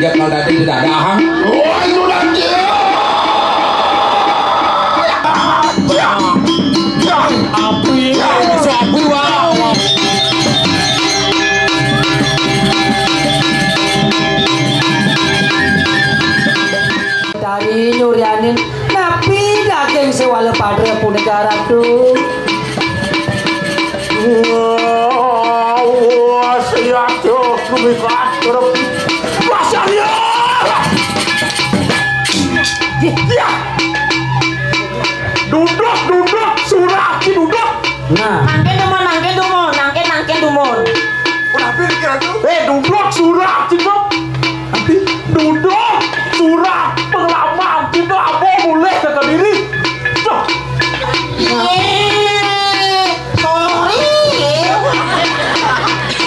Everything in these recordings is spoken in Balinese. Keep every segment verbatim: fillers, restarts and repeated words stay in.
Dia kalau tadi tidak dahang. Oh, itu nanti. Api, api, wah. Dari nyurianin napi daging sewala padre punika, Ratu? Wah, wah, siap, Cuk. Duh, Mas Arya. Ya. Duduk, duduk, surah, duduk. Nah. Mangkin dumun, mangkin dumun, mangkin, mangkin dumun. Kenapa dikira tuh? Eh, duduk, surah, duduk. Duduk, surah, pengelamar, kita apa boleh ke diri. Tuh. Eh, sorry.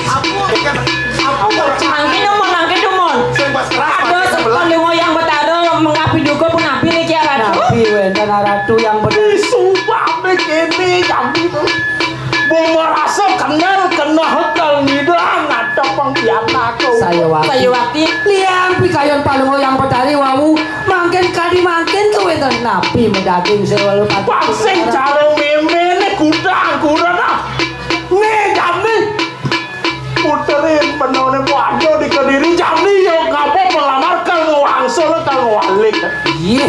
Apa? Apa? Mangkin dumun, mangkin dumun. Sing pas keras, ada mangkin sebelah. Sekali ngoyang betara mengapi juga pun napi nih, Kiai Ratu. Napi wénten Ratu yang bener. Ih, sumpah, nih, ini, kami tuh. Mau merasa kenal, kenal, kenal, ngidang, ada pengkhianat tuh. Saya waktu. Saya waktu. Liang pikayon palungo yang betari wau, mangkin kadi mangkin tuh wénten napi medaging sewala pati. Pangsing cara méméné gudang, gudang, ah. Nih, kami. Puterin penone Puanjo di Kediri, jani yo ngapa pelamar kang wangsul kang walik. Iya.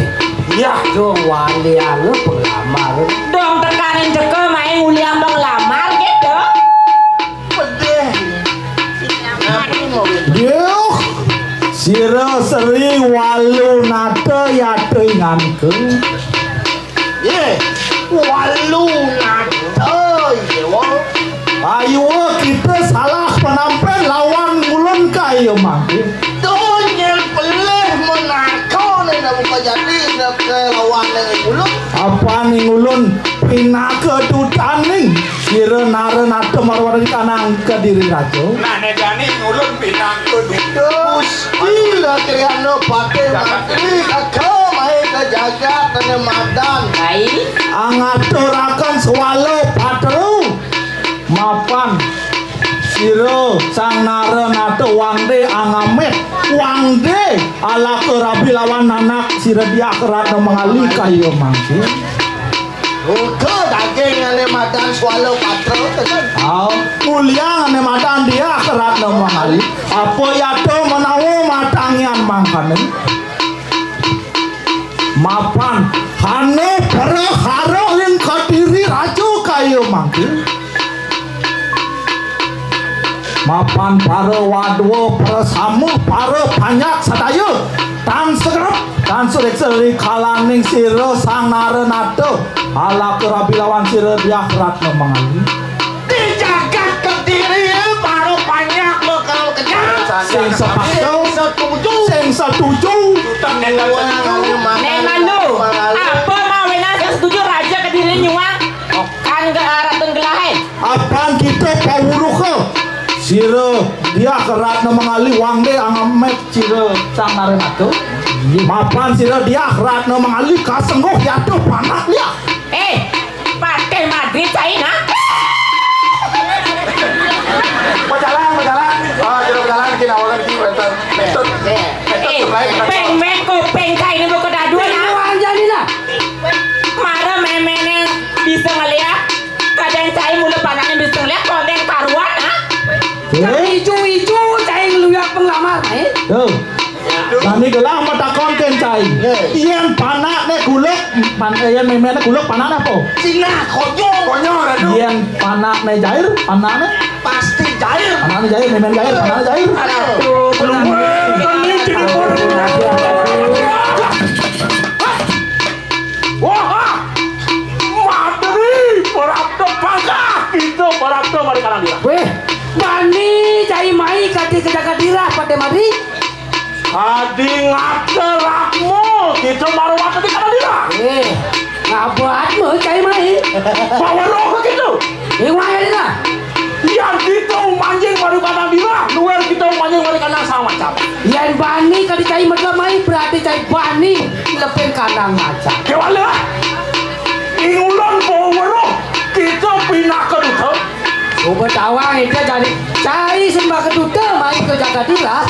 Iya. Dong wali anu pelamar. Dong tekanin teka main nguliang pelamar gitu. Pedih. Yuh, sira seri walu nata yata inganka. Ye, walu nata, ye, wa. Ayuwa kita salah penampen lawan ngulun kaya mangke. Tuh, nyel pelih menaka ne, nak buka jadi, nak ke lawan ne ngulun. Apa ne ngulun pinaka dutaning sira nara nata marwara kanang kediri raja. Nah, ne jani ngulun pinaka duta. Gusti Ratriana Patih Mantri, kaka mahe ka jagat tene madan. Baik. Angaturaken swala patru. Mapan sira sang nara nata wangde angamit. Wangde alaka rabi lawan anak sira diah ratna mangali kaya mangke. Uga daging ane madan swala patra, tenan. Ah, kuliang ane madan diah ratna mangali. Apa yata menawa matangian mangkane? Mapan hane prahara ing Kediri raja kaya mangke. Mapan para wadwa, para samuh, para panjak sadaya, tan segrep, tan sureksa ri kalaning sira sang nara nata, alaka rabi lawan sira diah ratna mangali. Di jagat Kediri, para panjak bakal kenyang. Sing sepaksa, sing setuju, sing setuju. Nek mandu, apa mawinan sing setuju raja Kediri nyuang? Kan ge-, Ratun Gelahe. Apan kita pawuruha. Sira diah ratna mangali wangde angamit sira sang nara nata. Mapan sira diah ratna mangali kasengguh yatuh panak liah. Eh, Patih Madrid cai nah. Berjalan, berjalan. Oh, sira berjalan, kinawalan ki wénten. Metut. Eh, metut, eh, sebelah, metut. Peng men kuping cai ini buka dadua nah. Mara méméné bisa ngeliat. Kadang cai mula panaknya bisa ngeliat konten karuan, ha? Eh? Ijo-ijo cai ngeluyak penglamar, eh? Tuh. Tani gelah matakon kén cai. Eh. Yén panakné guluk, pan-, eh, yén méméné guluk panakné apa? Cina, konyol. Konyol, aduh. Yén panakné jair, panakné? Pasti jair. Panakné jair, méméné jair, panakné jair. Aduh, belum. Ini jadi Wah, Madri, prapta pangkah, kita prapta mari kanan dia. Wéh, bani cai mai kadi ka jagat dirah Patih Madri. Adi ngata rakmo, kita marwata di kanan dia. Eh, ngabatmu cai mai. Bawa roh ke kita. Iwang ya dina. Yang kita umanjing mari kanan dia, luar kita umanjing mari kanan sama. Yén bani kadi cai medem mai, berarti cai bani lepin kandang macan. Kéwala. Ing ulun bawa weruh, kita pinaka duta. Coba tawang itu jadi cai sembah ke duta, mai ke jagat ila.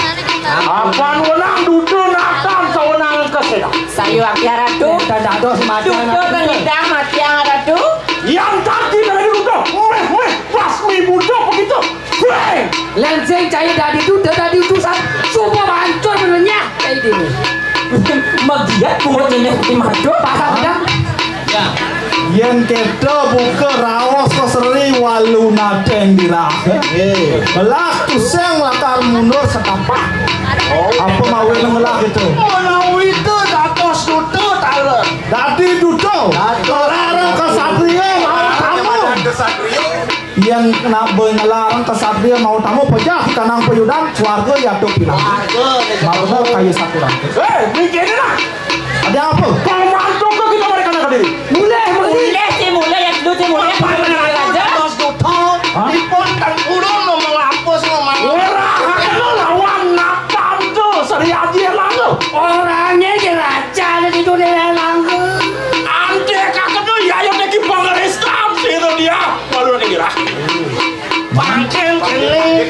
Apan wenang duta natan sawenang kesena. Sayu akia ratu. Kita dados matiang duta ratu. Tengidang matiang ratu. Yang tadi dari duta, meh, meh, basmi buta begitu. Hei! Lén sing cai dadi duta, dadi utusan. Coba hancur benernya cai dini. Magiat bungut nyenyeh di madu. Pasal tidak? Ya. Yén kéto buka raos ka Sri walu nadeng dirah. Nggih. Belah tusing lakar mundur setapak. Oh. Apa mawi ngelah itu? Menawi itu dados duta taler. Dadi duta. Dados. Larang kesatria mau tamu. Kesatria. Yén kena benelarang kesatria mau tamu pejah kanang payudan, swarga yatu pinanggih. Swarga, nih, mabener kaya satu rangka. Eh, mikirnya lah. Ada apa? Kalau mantuk ke kita mereka nak diri. Mulai, mulai. Mulai sih, mulai ya, dulu sih, mulai. Apa yang ada? Hah? Ipun kan urun ngomong apa sih, ngomong. Ora, aku lawan napa tuh, Sri Aji Erlangga. Orangnya kira Cari itu dia langka. Ante kakeno ya, ya, dadi pangerestan sira dia. Lalu ning irah. Mangkin kene.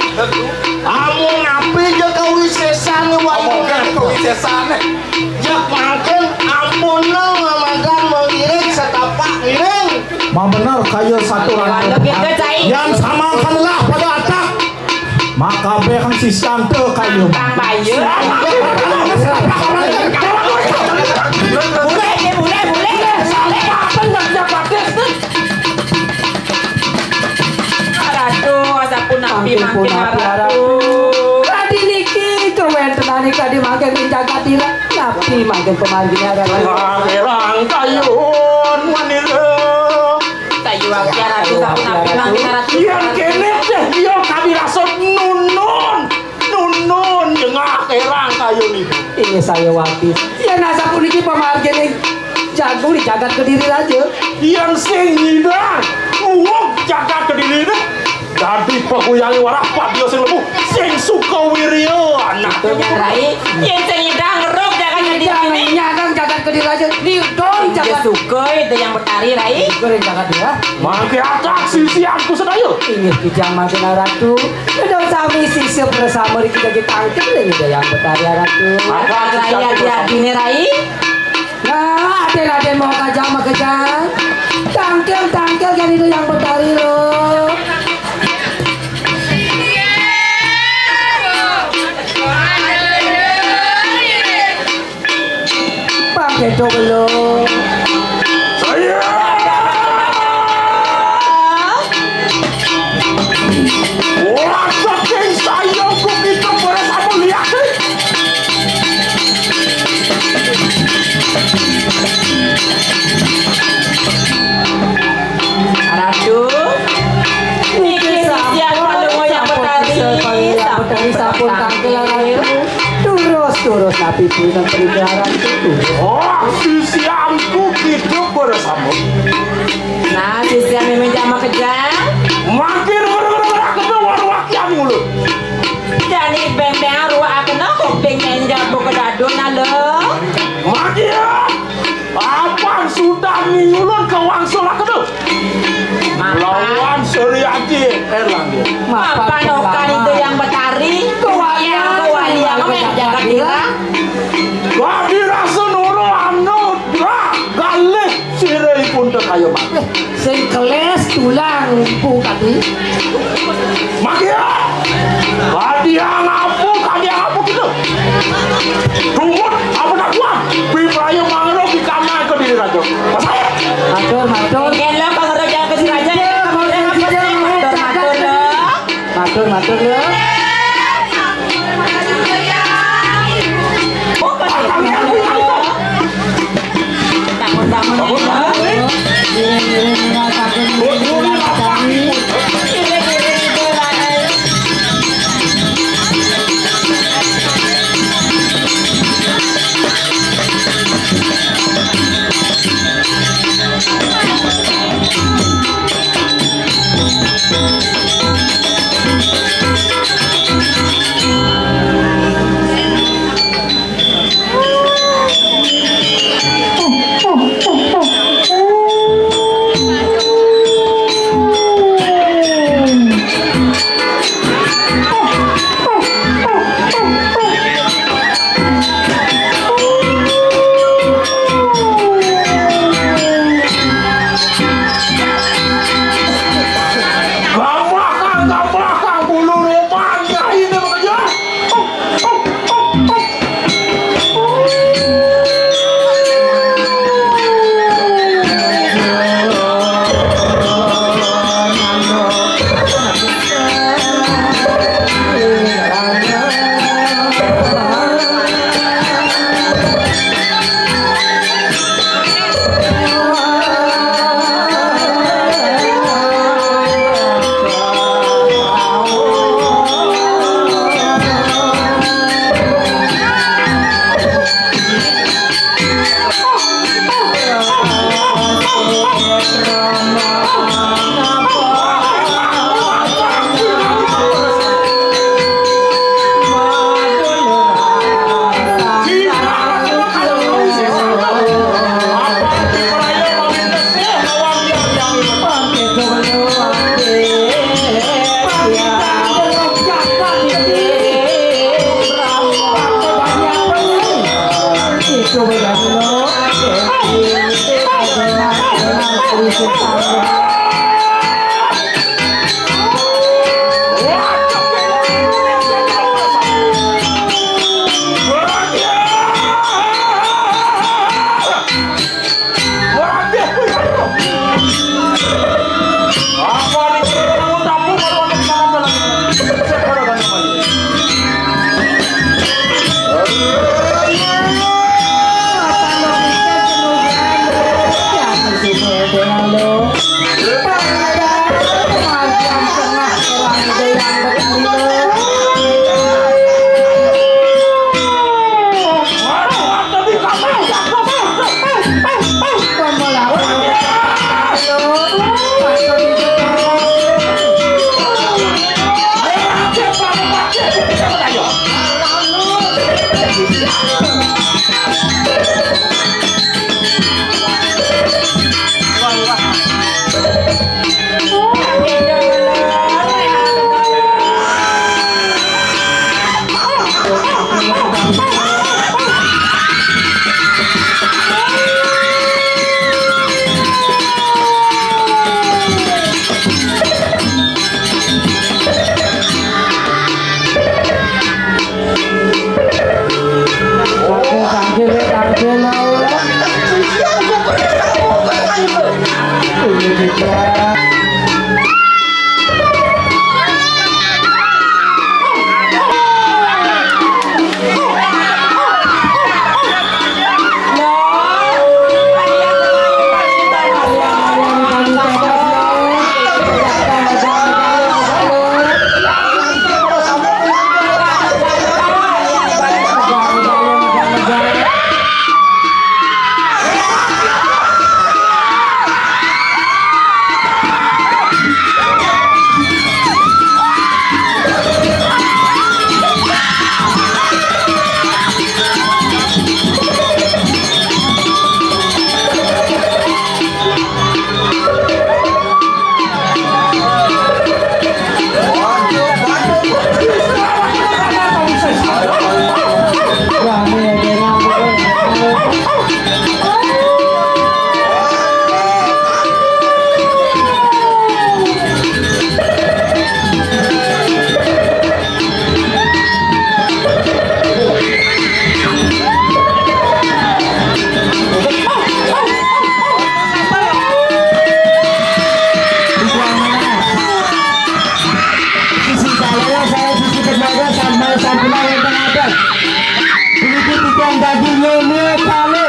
Amun api ja kawisesan, wae. Omongan kawisesan. Ya mangkin ampun nang mamadan mengiring setapak ning. Mah bener kaya satu rangka. Yang sama kan lah pada atak. Makabeh kang sisante kayu. Kang Bayu. Boleh, boleh, boleh, boleh. Ratu, sapunapi mangkin Ratu. Tadi niki kewéntenane tadi mangkin ing jagat ira. Napi mangkin pamargine Ratu? Rang kayun manira. Sayuwakti Ratu, sapunapi mangkin Ratu? Yén kéné téh iya kami rasa nunun. Nunun jengah érang kayun iku. Inggih sayuwakti. Yén asapuniki pamargine jagung di jagat Kediri Raja. Yén sing nyidang uwug jagat Kediri téh dadi paguyange warah padya sing lebu sing suka wirya anak. Rai, yén sing nyidang ngeruk jagat Kediri. Jangan nyadang jagat Kediri Raja. Nidong jagat. Suka itu yang Tari, Rai. Goreng jagat ya. Mangke atak sisianku sedaya. Inggih kijang mangkin Ratu. Kedong sami sisip bersama di kita tangkil ini dayang Betari Ratu. Atak Rai, adi-adine, Rai. Nah, aden-aden mau kajang mah kejang. Tangkil, tangkil kan itu yang Betari lo. Pang kedo belum. Saya. Wah, saking saya kok kita beres apa lihat sih? Ratu, niki sisian palungguh Yang Betari, Yang Betari sampun tangkil Ratu. Durus, durus napi pinten pelihara itu. Oh, sisianku hidup bersama. Nah, sisian mimin jama kejang. Makin bener-bener aku tuh waru wakian mulu. Jani beng-beng ruwakna kuping nyenjak buka dadun, nah, lo. Makin. Apan sudah mingulun ke wangsul aku tuh. Mapan. Lawan Sri Aji Erlangga. Mapan okan itu Yang Betari. Kewalian, yang kewalian, yang jaga kira. Gak dirasa nuru anu, dah, galih siripun tekayo mati. Sing keles tulang ku tadi. Magia. Kadiang apa, kadiang apa gitu? Dumut, apa tak kuat? Bibraya mangro di kamar ke diri raja. Pasai. Matur, matur. Mungkin lo kalau raja ke sini aja. Matur, matur, matur, matur, lo. Matur, matur, lo. Gabrakan, gabrakan, bulu roman, ya ini makanya. Sisi saya, saya sisi keluarga sampai sampai yang tengah. Begitu tiang dagingnya ini kali.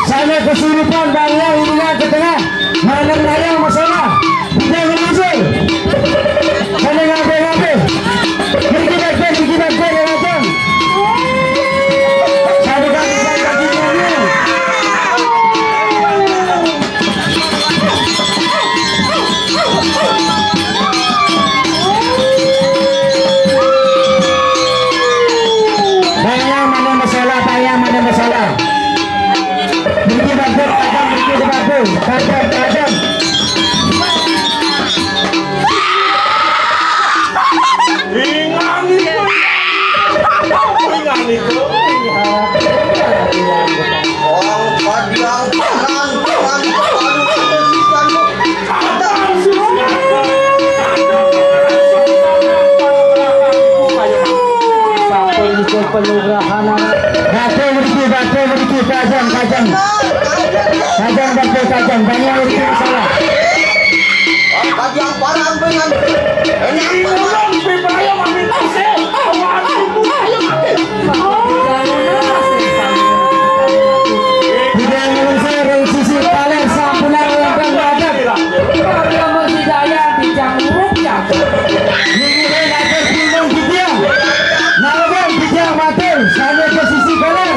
Saya kesurupan, bayang ini yang ke tengah. Mana-mana yang masalah. Kita yang masuk. Sana ngapain-ngapain. Pergi baik-baik, pergi baik-baik, yang macam. Satu kali, satu kali, satu kali. Tanya mana masalah, tanya mana masalah. Pergi baik-baik. Kajang batu kajang, banyak urang salah. Kajang parang dengan. Ini urang pi peraya maminta sih. Waduh, ayo mati. Tidak menunggu dari sisi kaler sampulan lengkang badan. Kalau masih daya di jangkuk ya. Minggu ini ada pulung Kijang. Nalabang Kijang mati, sana ke sisi kaler.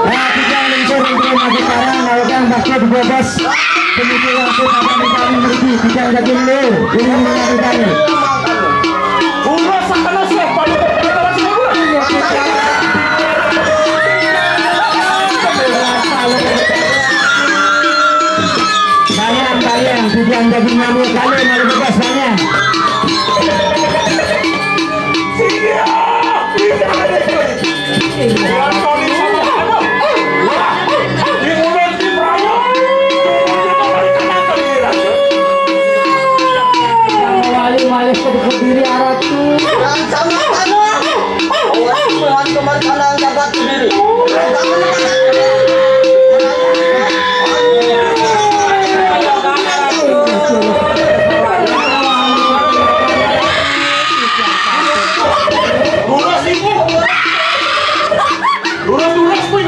Nah, Kijang lungsur untuk maju parang, nalabang bakal dibebas. Pemikiran aku tak akan ditahan berhenti, Kijang daging lu. Ini mengenai kami. Sayang, sayang, Kijang daging nyamuk kali, malu bebas, sayang. Malih-malih ke diri arah tu. Sama-sama. Orang Tuhan kemari kanan jaga diri. Lurus, ibu. Lurus, lurus, ibu.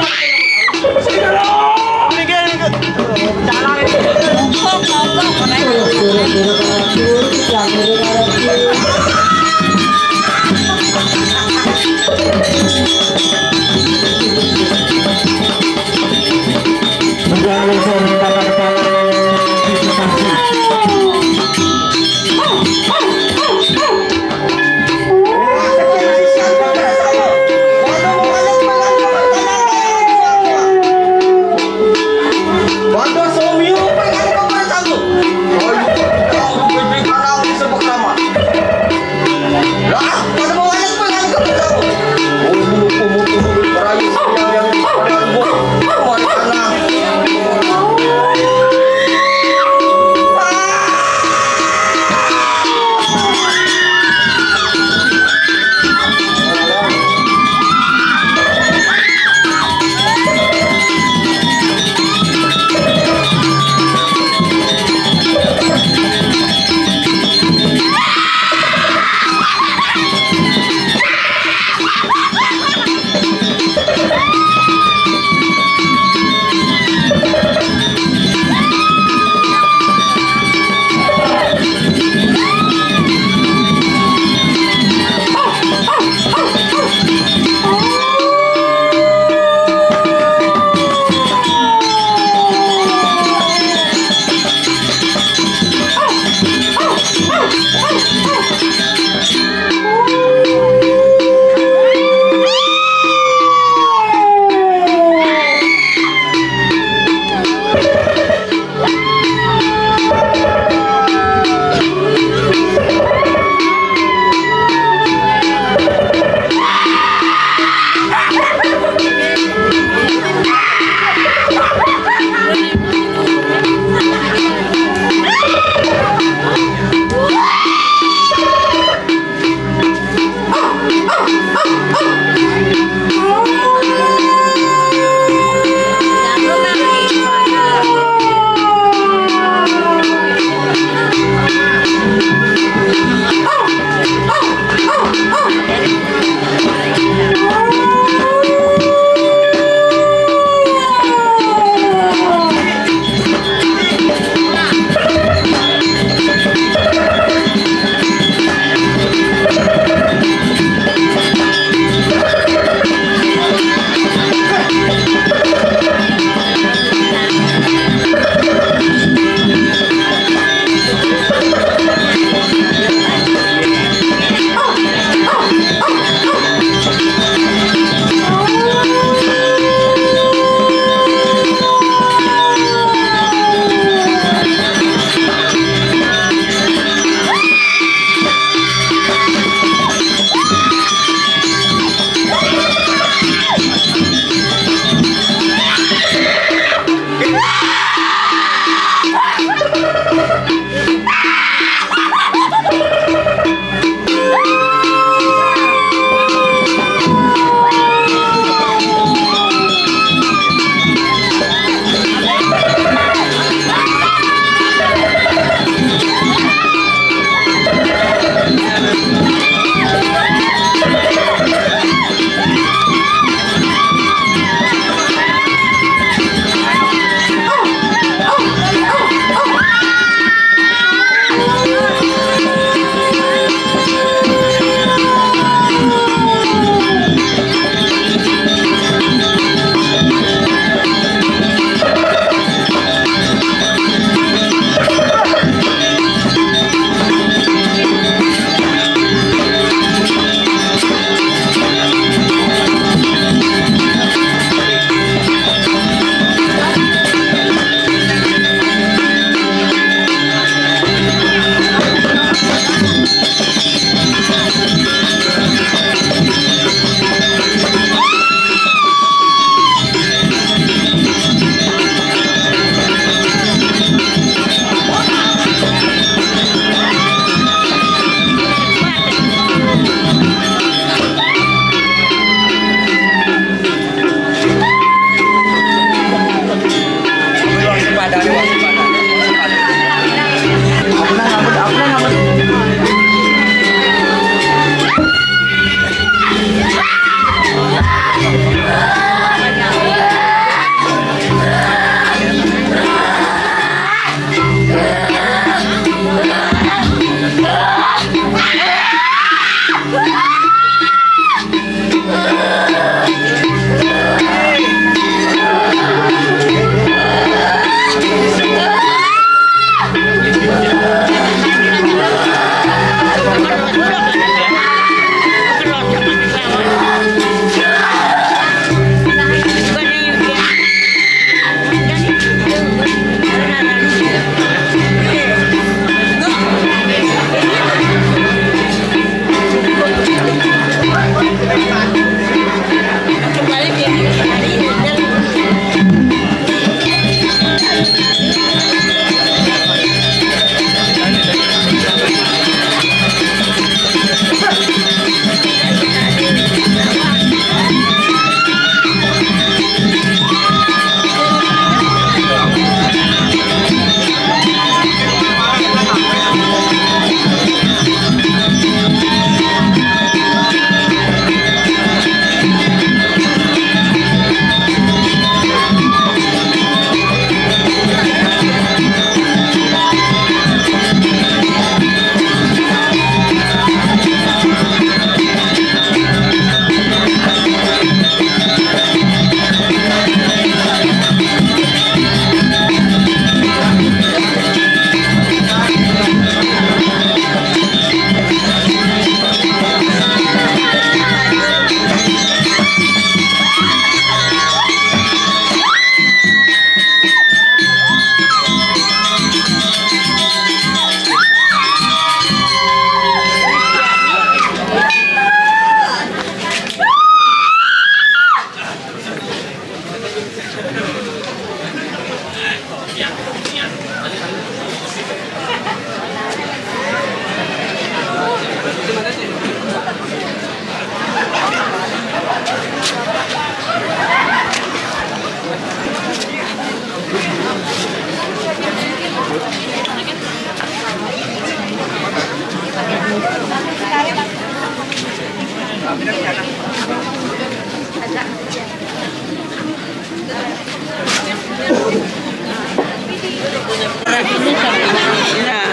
Nah.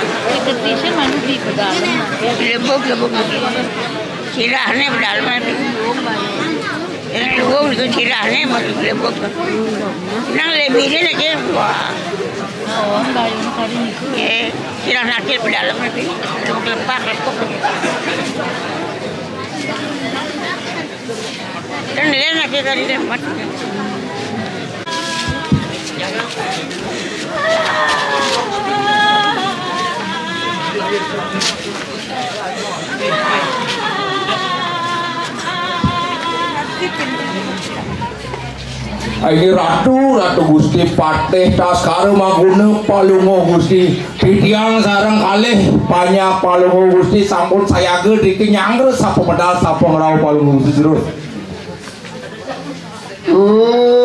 Lebok, lebok. Sirahné pedalem. Ini luwung itu sirahné masih lebok. Nang lebihné lagi, wah. Eh, sirah nasi pedalem lagi. Lebok lepak, lebok. Kan dia nasi tadi lemak. Ini Ratu, Ratu Gusti Patih Taskara Maguna Palungguh Gusti. Titiang sareng kalih panyak Palungguh Gusti sampun sayaga driki nyanggra sapa medal sapa ngrauh Palungguh Gusti terus. Wow!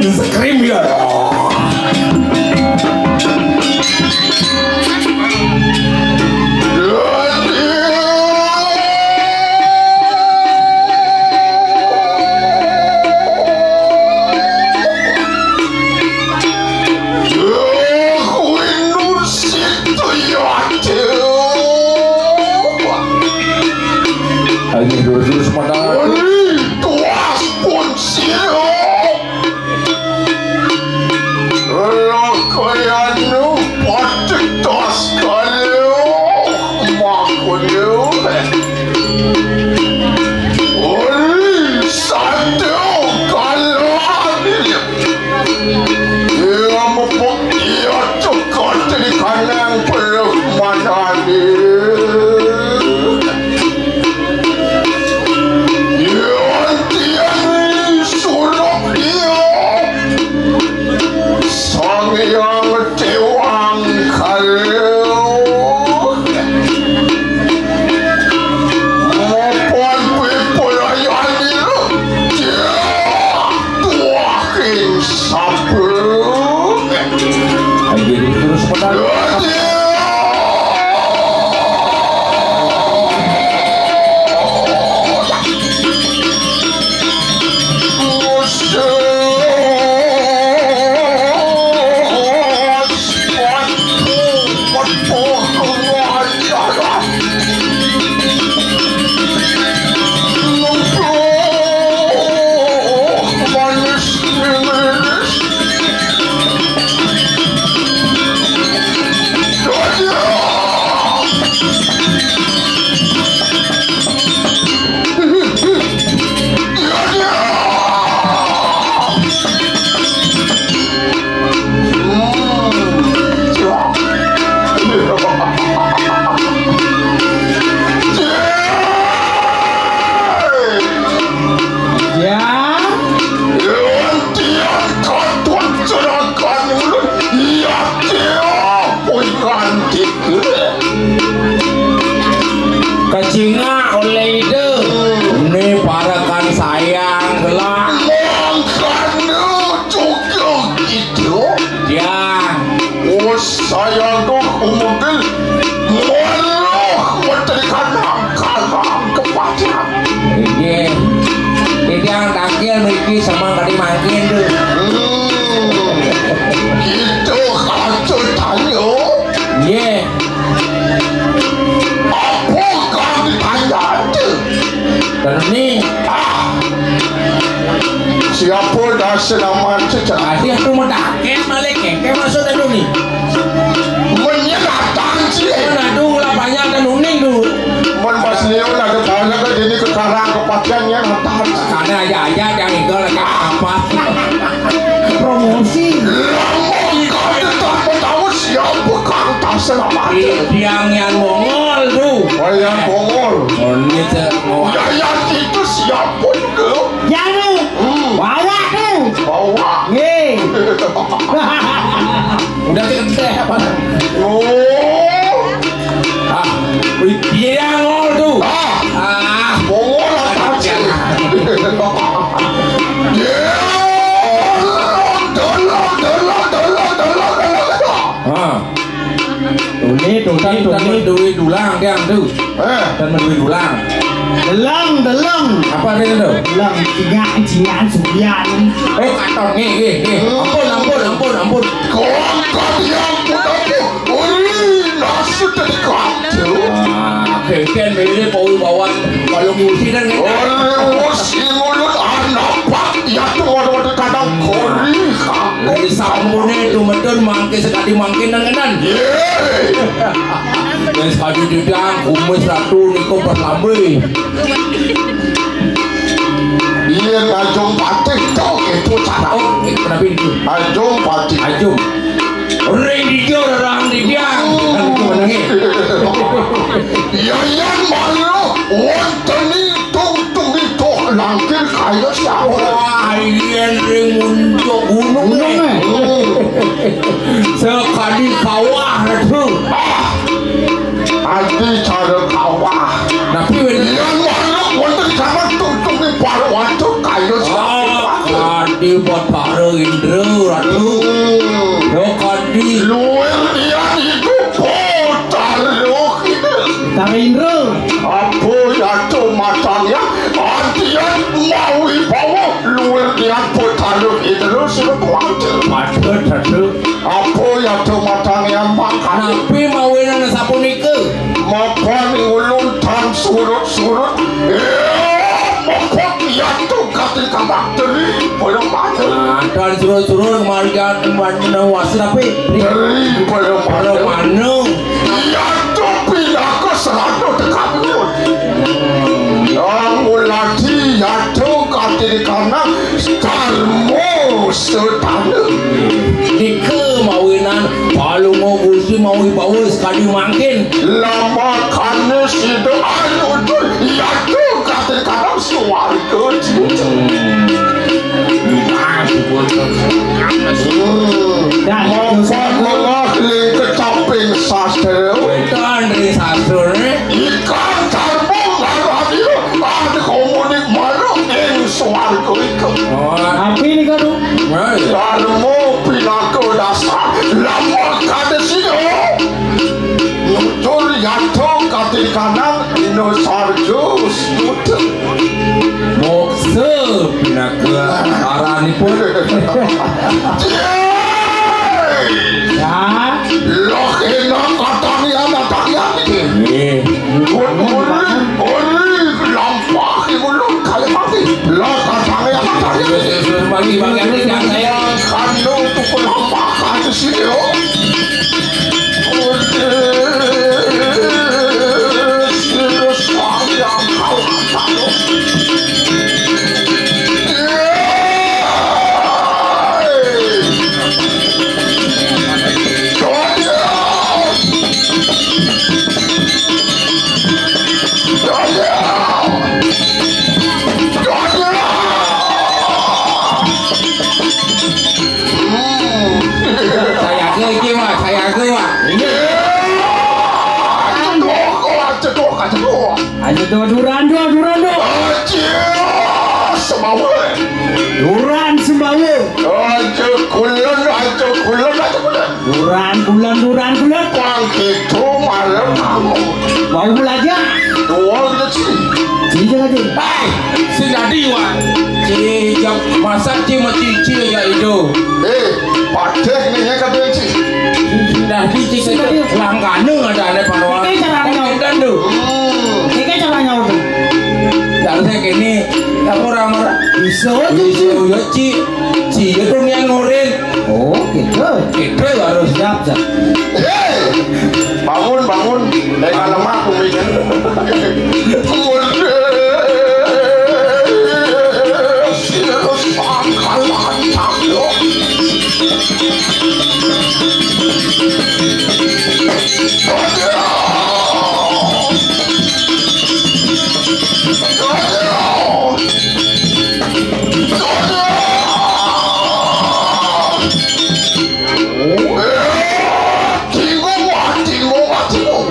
Scream ya. Ayo, durus-durus pada. Tuas pun sira. Lakayana patitas kala makuna. Ori satu kala. Ia mepuk ia tukar di kandang peluk manani. Yan tiang surup dia Sang Hyang Dewang Kala. Mapan pipelayan dia tuakin sapa. Ayo terus pedal. Ya. Tiang katut serahkan ulun. Iya, tiang. Pun kanti. Kacingak oleh ida. Ini parakan sayang gelak. Mangkana juga gitu. Ya. Oh, sayang tuh umugel. Malah menteri kanang kalang kepacan. Inggih. Titiang tangkil mriki sama kadi mangkin tuh. Hmm. Gitu kaca tanya. Nggih. Apa kang ditanya? Terus nih. Ah. Siapa dasar nama cecak? Tadi aku mau takut balik ya. Kayak maksud anu nih. Menyeratan sih. Kan aduh lah banyak dan uning tuh. Mun Mas Leo lagi tanya ke dini ke karang ke pacan ya nonton. Karena aja-aja yang itu lagi apa? Promosi. Lamun kau tetap tahu siapa kang tak selamat. Tiang yang Mongol tuh. Oh, yang Mongol. Oh, ini teh mau. Ya, yang itu siapa tuh? Janu. Hmm. Bawa tuh. Bawa. Nggih. Udah teh apa? Oh. Ah, wih, tiang Mongol tuh. Ah. Tiang, tiang, tuh. Eh. Dan menduit ulang. Deleng, deleng. Apa artinya tuh? Deleng, cingan, cingan, sugian. Oh, katon, nih, nih, nih. Ampun, ampun, ampun, ampun. Kok, kok dia ampun, ampun? Oi, nasi tadi kacau. Ah, kengken, beli, bau bawang. Kalau ngusi dan ngene. Oi, ngusi mulut anak, Pak. Ya tuh, orang-orang kadang kori, Kak. Dari sampune itu medun mangke sekali mangke nang ngenan. Ye. Wis aja didang, kumis ratu niku perlambe. Iya, Tanjung Patih, cok, itu cara. Oh, eh, kenapa itu? Tanjung Patih. Tanjung. Ring di dia, orang di dia. Kan itu menangi. Ya, yang malu, wonten itu, tuh, itu, langkir kaya siapa? Wah, iya, ring muncul gunung, gunung, eh. Eh. Sekali kawah, tuh. Ah. Adi cara kawah. Tapi wénten yang manuk wonten jaman tutunge para watu kaya. Ah, Adi Batara Indra Ratu. Hmm. Ya, Adi. Luwir dian iku Batara Indra. Batara Indra. Apa yatu matang ya? Adian mawi bawa luwir dian Batara Indra sira kuwatir. Waduh, waduh. Apa yatu matang ya makan? Napi mawinan sapunika? Mapan ulun tan surut-surut. Eh, mokok yatu kati kabakteri. Padha mati. Nah, tan surut-surut kemarian wasi tapi. Teri padha mati. Padha manu. Yatu pinaka serana tekapun. Yang ulati yatu kati dikana karmo setana. Nika mawinan palunga Gusti mawi bawa sekali mangkin. Lamakane sida anutur yatu katir kadang swarga. Hmm. Dah, mongkon melah ling kecaping sastra. Wetan ring sastra, eh. Ikan karbo ngarani ada komunik marang ing swarga iku. Oh. Tapi ini kan, oh, iya. Karmo pinaka dasar. Lamun kada sida nutur yatho katirkanan dina sarja suda. Moksa pinaka aranipun. Ya. Loh, enak katanya, katanya. Nggih. Uri, uri, lampah, ulun kaya mati. Lah, katanya, katanya. Yesus, Yesus, bagi, bagi, bagi, bagi. Kandung tukul lampah, kata sini, oh. Saya ke iki, Mas, saya ke, Mas. Iya. Cedok, cedok, cedok. Aja tuh, duran, duran, duran, duran. Aja, semawe. Duran, semawe. Aja kulen, aja kulen, aja kulen. Duran, kulen, duran, kulen. Pang gitu, malam kamu. Mau belajar? Doang aja sih. Sini aja. Hai, sing dadi, Wan. Ci, jam masa ci mesti ci ya itu. Eh, padek nih ya, kata ci. Nah, di ci saja langkane ada-ada panuan. Iki carane. Dan tuh. Hmm. Iki carane apa? Yang saya kene, apa ora ora? Bisa. Bisa ya, ci. Ci ya tuh yang ngorin. Oh, gitu. Gitu harus. Siap, siap. Hei, bangun, bangun. Nek lemah kuminya.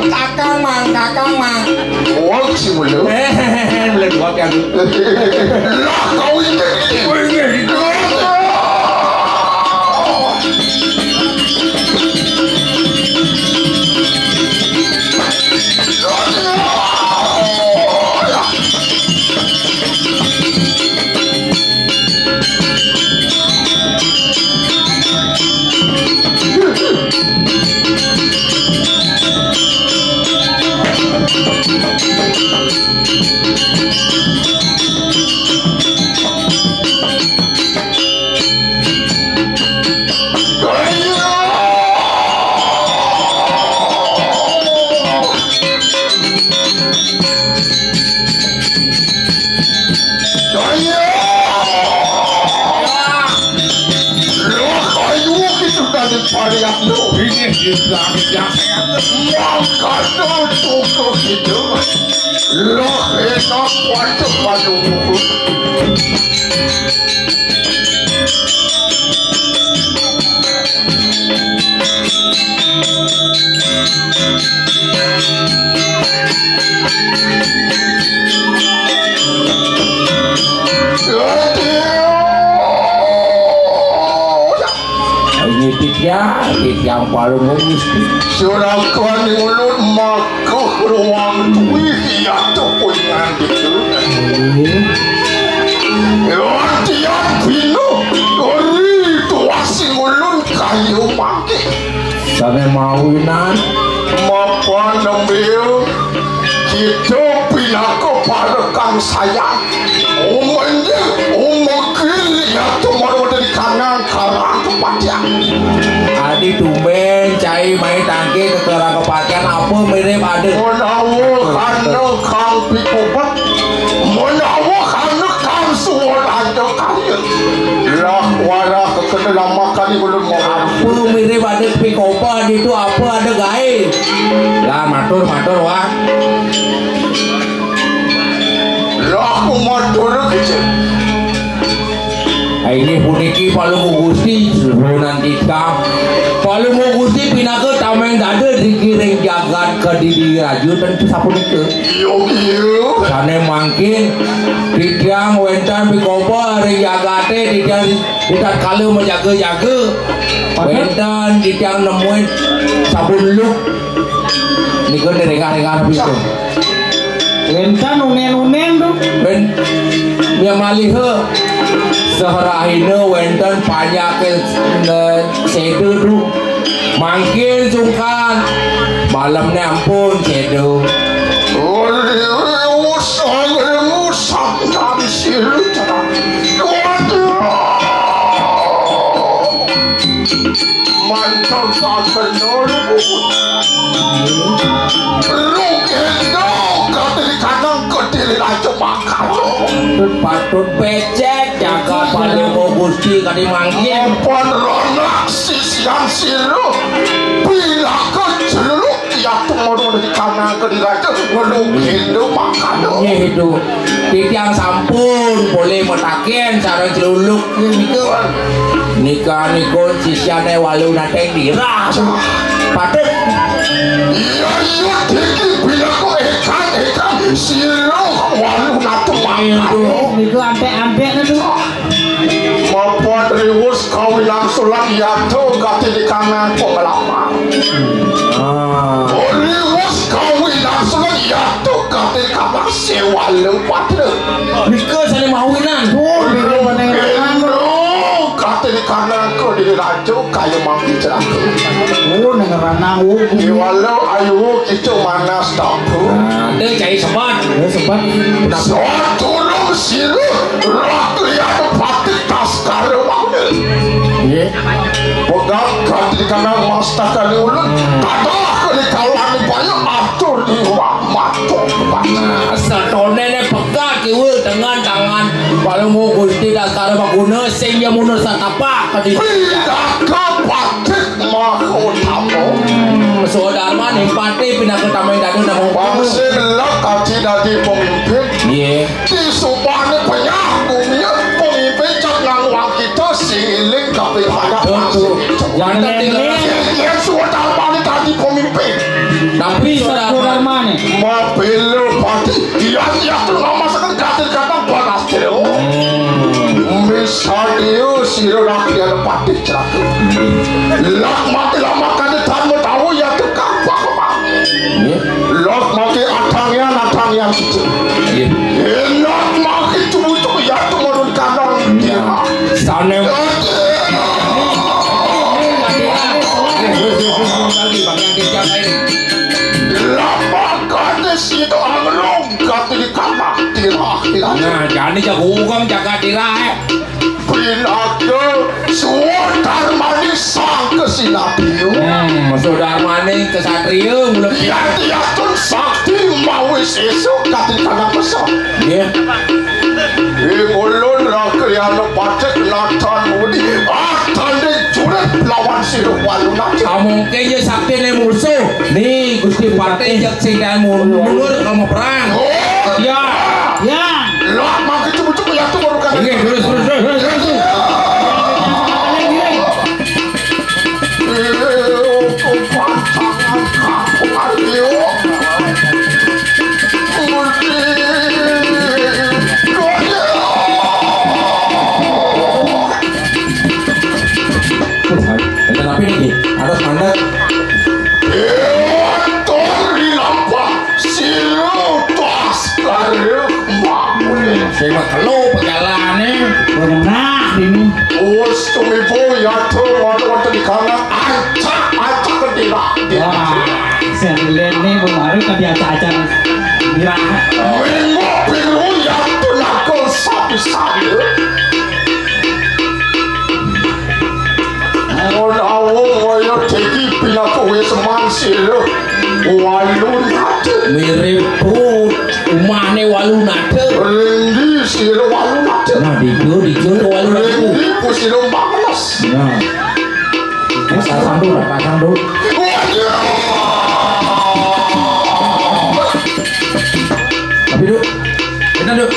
Kakang Mang, Kakang Mang. Wong sing melu. Melu wong kan. Lah, kau ini. Loh, ayo kita dari varian lo. Ini di langit yang sehat. Maka tutup itu. Loh, enak kuat padu. Ini titiang, titiang Palungguh Gusti. Surakan ulun makuh ruang duih, ya tuh punya gitu. Iya. Latihan bina, ori tuas ulun kayu mangkih. Sané mawinan. Mapan nembil kita pinaka para kang sayang. Umendih, umekil, ya tuh maru dari kanang karang kepatian. Adi tumbén cai mai tangke ke karang kepatian apa mirip ada. Menawa kana kang pikobet. Menawa kana kang suwun ada kaya. Lah warah kekena lama kali ulun mau. Apa mirip ada pikobet itu apa ada gaé. Lah matur matur wah. Lah aku matur kecil. Inggih puniki Palungguh Gusti, sepuhunan titiang. Palungguh Gusti pinaka tameng dada dikiring jagat kediri raja tentu sapunika. Iya, iya. Sané mangkin titiang wénten pikoba ring jagaté titiang ritatkala majaga-jaga. Wénten titiang nemuin sabun luk. Nika direngah-rengah pitu. Wénten unén-unén to. Wén-, ya maliha. Sahrahina wénten panjaké, eh, séda to. Mangkin sungkan. Malemné ampun séda. Ori, ori, usah, usah, usah, usah. Waduh. Mantel sasenul. Rukendo katri kanang kediri raja mangkal. Patut, patut becek jagat Palungguh Gusti kadi mangkin. Ampun ronak sisian siru. Pinaka celuluk ya tumurun di kanang kediri raja. Rukendo mangkal. Nggih, itu. Titiang sampun polih mataken sareng celuluk. Nika, nika niku sisyané Walu Nateng Dirah. Patut. Iya, iya, diki binaku ékang, ékang. Siluh Walu Nateng Dirah. Niku anték-anték niku. Mapan riwus kawinang sulang yatu kati di kanang pengalaman. Ah. Riwus kawinang sulang yatu kati di kanang Séwala Patra. Nika sané mawinan. Oh, nika mawinan. Endo, kata di kanang ko di raja kaya mangki celaka. Oh, nang ranang, oh. Iwala ayu kita manas tahu. Ada cai sebat. Ya, sebat. Soturung siru, roh liat patik taskara mangda. Iya. Pegat kata di kanang mastaka di ulun. Kata ke di kawan banyak atur di rumah. Nah, satoné né pegat kiwa dengan tangan. Palungguh Gusti Dasara Maguna sing ya mundur satapak ka di. Pindah ka Patih Mahutama. Hmm, Swadarman Impati pindah ka Tameng Dada nama. Bangsa lek kaci dadi pemimpin. Iya. Di subané penyah bumi pemimpin cak nang wang kita sing iling kaping anak. Betul. Yang penting. Sing Swadarman dadi pemimpin. Tapi Swadarman. Mapelo pati, iya, iya, tuh nama sekali katil kata panas, Tio. Hmm. Misalnya, siro rakyat pati celaka. Lak mati lama kada tamu tahu, ya, tuh kapak, Pak. Iya. Lak mati atangian, atangian situ. Iya. Lak mati tubuh, tubuh, ya, tuh menurun kandang. Iya. Sana. Lak mati Jago hukum jaga dirae. Pinaka sudarmani sang kesinatria. Hmm, sudarmani kesatria mula yatiyatun sakti mawi sesuk katin kanang pesan. Nggih. Ing ulun Rakriana Patik Natan Mudi, atane jurit lawan sira Walunata. Amongke ya saktine musuh. Nih, Gusti Patih jak sing kan mundur ka perang. Oh. Ya. Ya. Lah, mangke cukup-cukup ya tuh baru kan. Nggih, terus, terus, terus, terus, terus. Enten apa niki? Ada mandek. Tur dilampah silu tas kare makune. Sing mah kelo pegalane. Benah ini. Us tumibo yatho wonten-wonten di kamar, acak-acak kedira. Wah, sing lene Bu Maru kan diacak-acak. Dirah. Minggu biru yatho nakon sapi-sapi. Menawa kaya dadi pinaka wis mansira Walunata. Mirip put umane Walunata. Rendi sira Walunata. Nah, dijo, dijo Walunata. Rendi pusira Bangles. Nah. Pasang dulu, pasang dulu. Waduh. Tapi, Duk. Bener, Duk.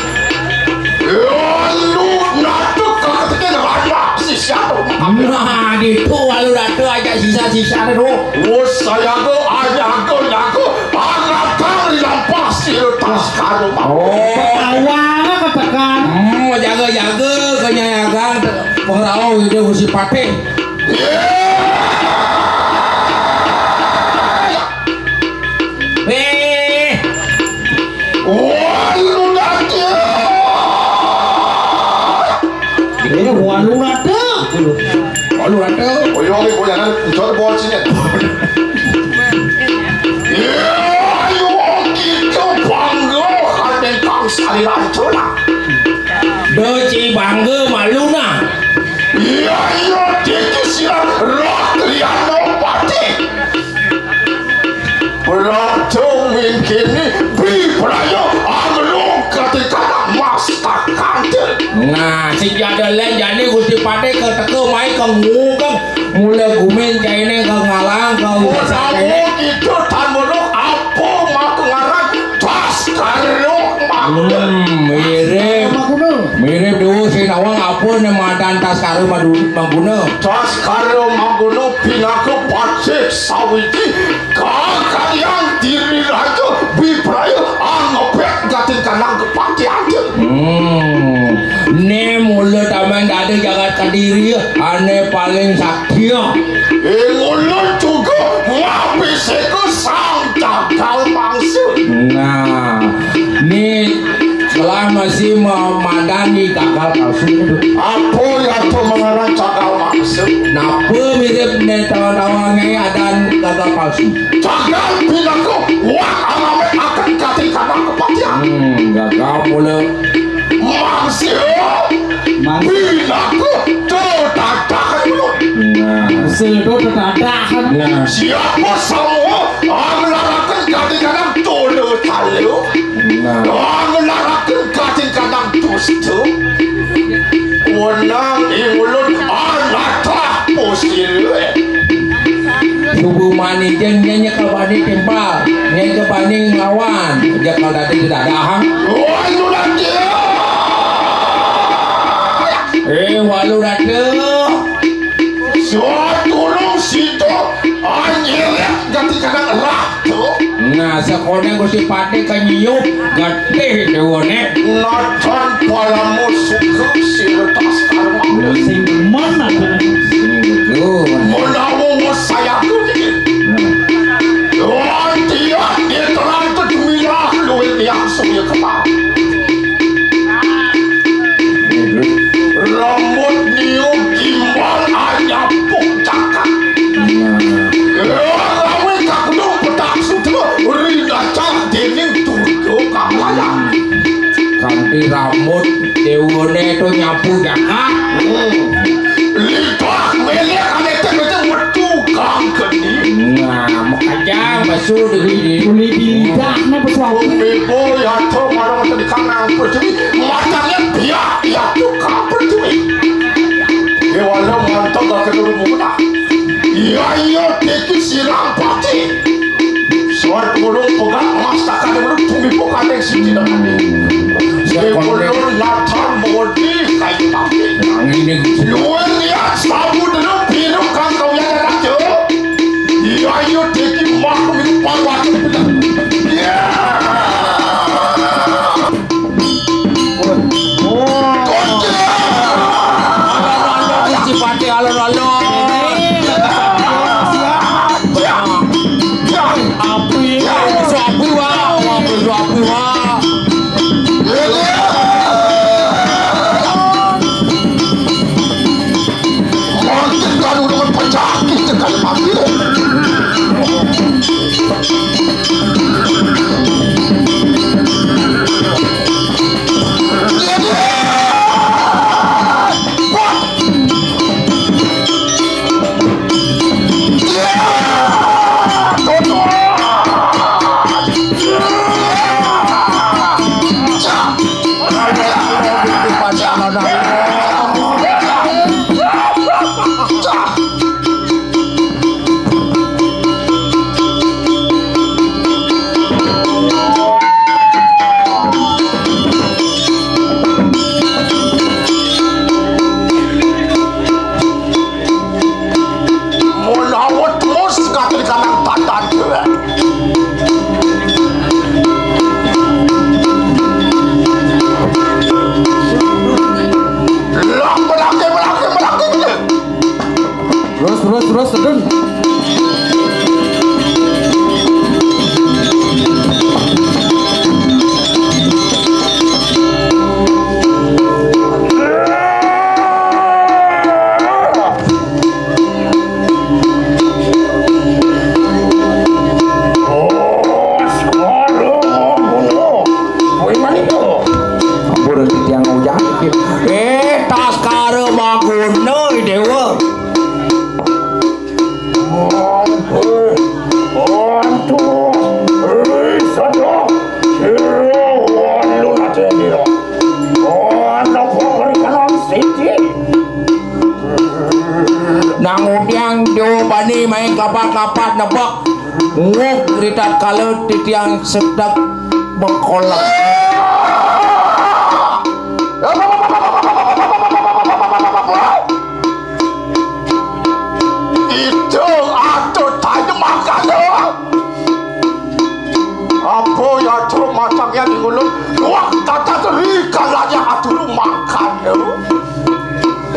Lalu natuk kaketeken anak sisya. Nah, ditu lalu natuk aja sisa-sisa, Duk. Wus sayaga, ayaga, nyaga, anakang dilampah sira tas karo. Oh. Awang ketekan. Hmm, jaga-jaga kenyayagan pengrauh itu si Patih. Eh. Walu rada. Ini walu rada. Walu rada. Oyo, oyo, jangan, jangan bawa sini. Iya, ayo kita bangga, ada kang saliran tulang. Doci bangga malu nah. Iya, iya, dadi sirat roh Trianopati. Praja mingkini bipraya amrung katikana mas tak kantil. Nah, sing jada len jani Gusti Patih keteka mai ke ngugeng mula gumin caine ke ngalang ke. Utawa kita tan weruh apa maka ngaran tas karo mangkon. Hmm, mirip. Mirip dulu sing nawang apa ne madan tas karo madu-, mangguna. Tas karo mangguna pinaka pacik sawiji kakayang diri raja bipraya angepek gatin kanang kepati aja. Hmm. Ne mula taman dada jagat Kediri ane paling sakti. Ing ulun juga ngapisika sang jagal mangsa. Nah, ni telah masih memadani gagal palsu itu. Apa yang tu mengarang cagal maksud? Napa mirip ne tawa-tawa ngai adan gagal palsu? Cagal pinaka wak alame akan kating kanang kepatihan. Hmm, gagal mula. Mangsil. Mangsil. Pinaka tu tatakan dulu. Nah. Mangsil tu tatakan. Nah. Siapa semua nglaraken kadang-kadang tolo talo. Nah. Nglaraken kadang-kadang dusta. Wenang ing ulun anatah posir. Subuh mani jen nyenyek kebani timpal, nyen kebani nglawan. Jekal dadi dedadahang. Walu ratu. Eh, walu ratu. Suat tulung situ anyelek gati kadang ratu. Nah, sekone Gusti Patih kenyup getih dewone. Natan palamu suka siretas karma. Sing demen aku. Sing demen. Menawa wis saya kuwi. Nah. Wan tiang diterang kedemilah luwih tiang suya kepala. Rambut niu gimbal anyapuk cakak. Nah. Lawe kakudung petak sutra rinacak dening Durga Kamaya. Kanthi rambut Nek pesuwaku. Ibu ya to marang ten kang nang pertiwi. Matane biak ya tukang pertiwi. Dewala mantap gak ketemu muna. Ya iya deki sirang pati. Suar tulung pegang emas takkan dulu tumi pokateng siti dan ati. Dewala natan mewedi kayu tapi. Nang ini. Luar lihat sabu dulu biru kang kau ya aja. Iya, iya, deki mah milik Parwati bener. Iya. Alon-alon, Cipati alon-alon. Api, api, wah, api, api, wah. Mungkin kalau dengan penyakit dengan mati. Menawa terus kaki kanang tandan dhewe. Lah, melaki, melaki, melaki, melaki. Terus, terus, terus, sedun. Oh, Sekara Maguna. Kowe mani to? Ampun, titiang uyah iki. Eh, Taskara Maguna, Dewa. Ampun. Ampun. Eh, sadar. Sira walu nadya nira. Ana apa mrikanan siji? Nang udiang diobani main kapat-kapat nebak. Nguh ritatkala titiang sedek bekolak. Itu atut tanya makanya. Apa ya truk macam ya di ngulung? Wah, tata teri kalanya aturu makanya.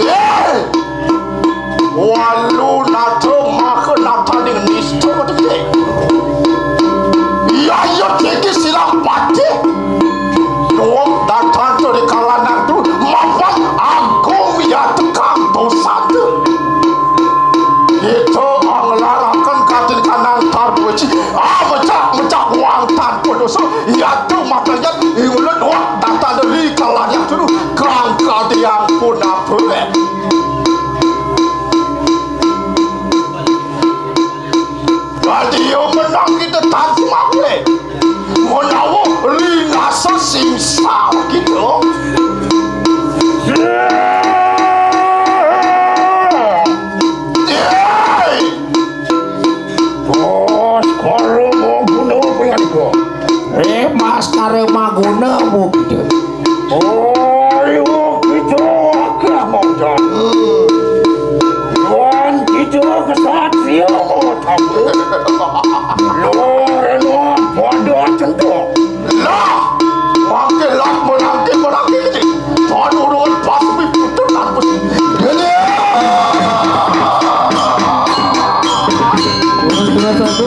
Eh! Walu nata maka nataning nista gede. Ya, ya, diki silang patih. Nuwun datang to di kalanang tu mapan agung ya tekang dosante. Kita anglaraken katin kanang tarduweci. Ah, mecak, mecak wang tanpa dosa. Ya tu makanya ingulut nuwun datang dari kalanang tu kang kadiang pun apa. Dadi yo menang kita tan semakwe. Menawa lingasa singsa gitu. Yeay! Bos, kalau mau bunuh pengen gua. Eh, Mas Kare Maguna, Bu, gitu. Oh, ibu gitu, agak mau dah. Wan gitu, kesatria mau tahu. Lo, lo, bodoh, cendok. Lah, mangke lah, melangke, melangke, gitu. Bodoh, pas, wih, putus, tanpa sih. Gede. Terus, terus, satu.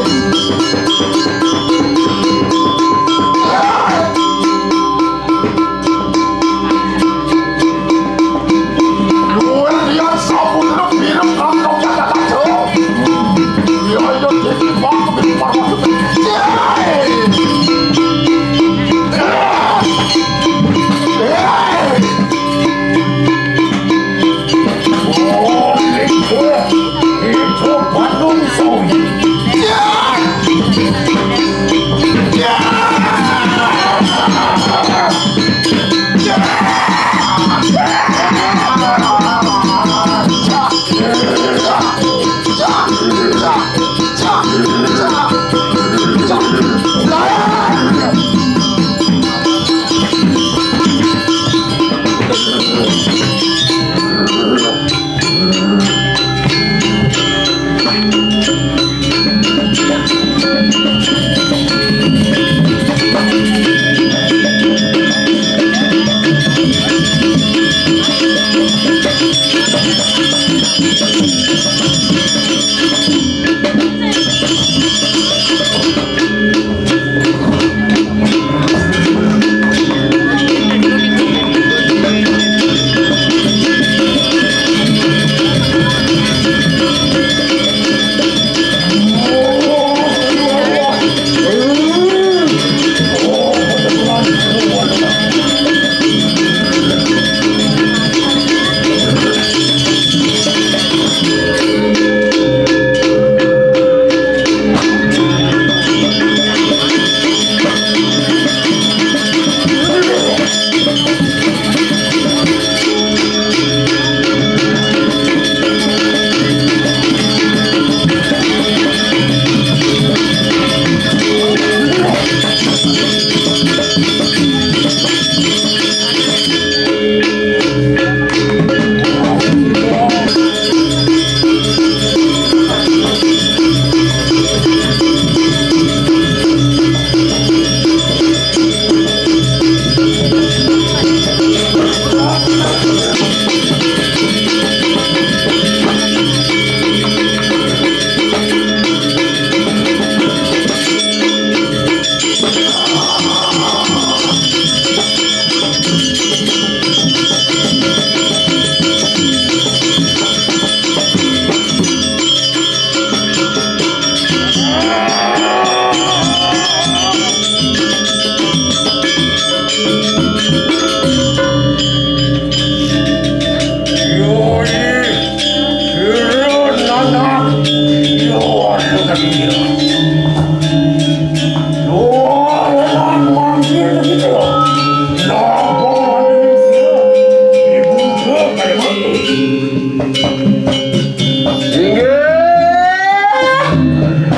Inggih.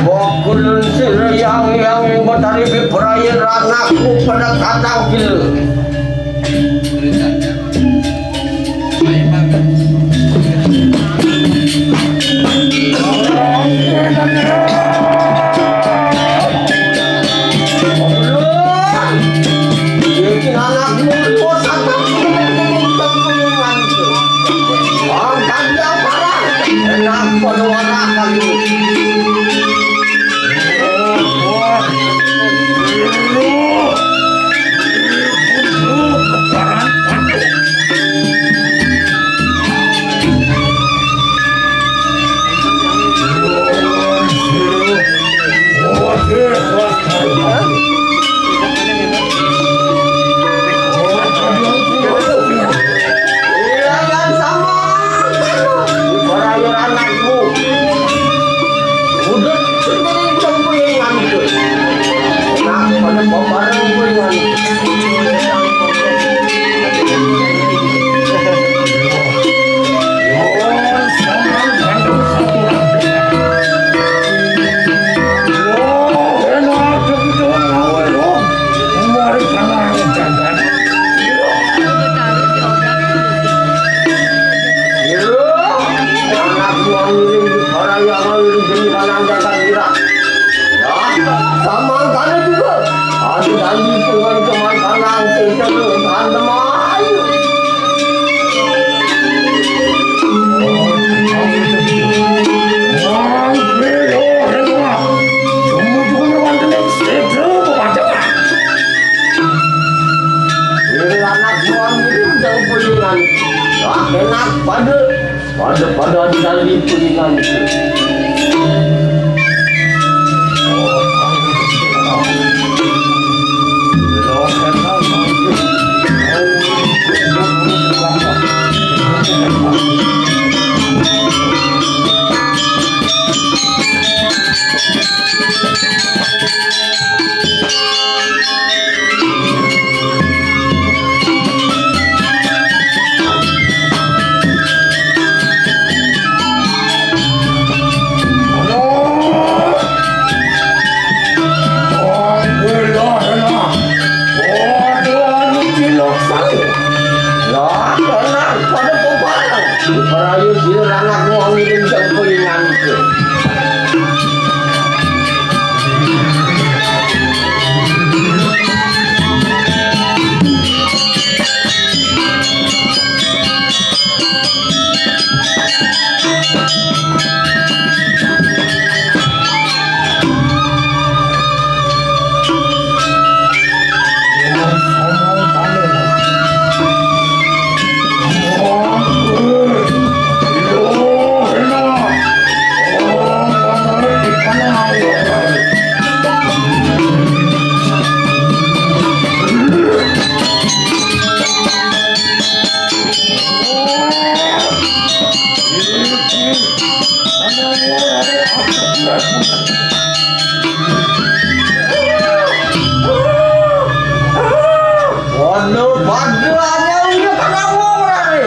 Bokulun sira yang yang batari biprayan ranakmu pada kadang gila. Iki anakmu ribut apa? Wong kandang parah. Enak pada warak kali. Samangkana juga ada dandi dengan kematangan sesuatu tandemai. Anak buang ini jauh pulingan. Enak pada Pada-pada dikali pulingan. Rayu sira anak wong ngiring jeng kulingan. Waduh, padahal udah kena wong, Rani.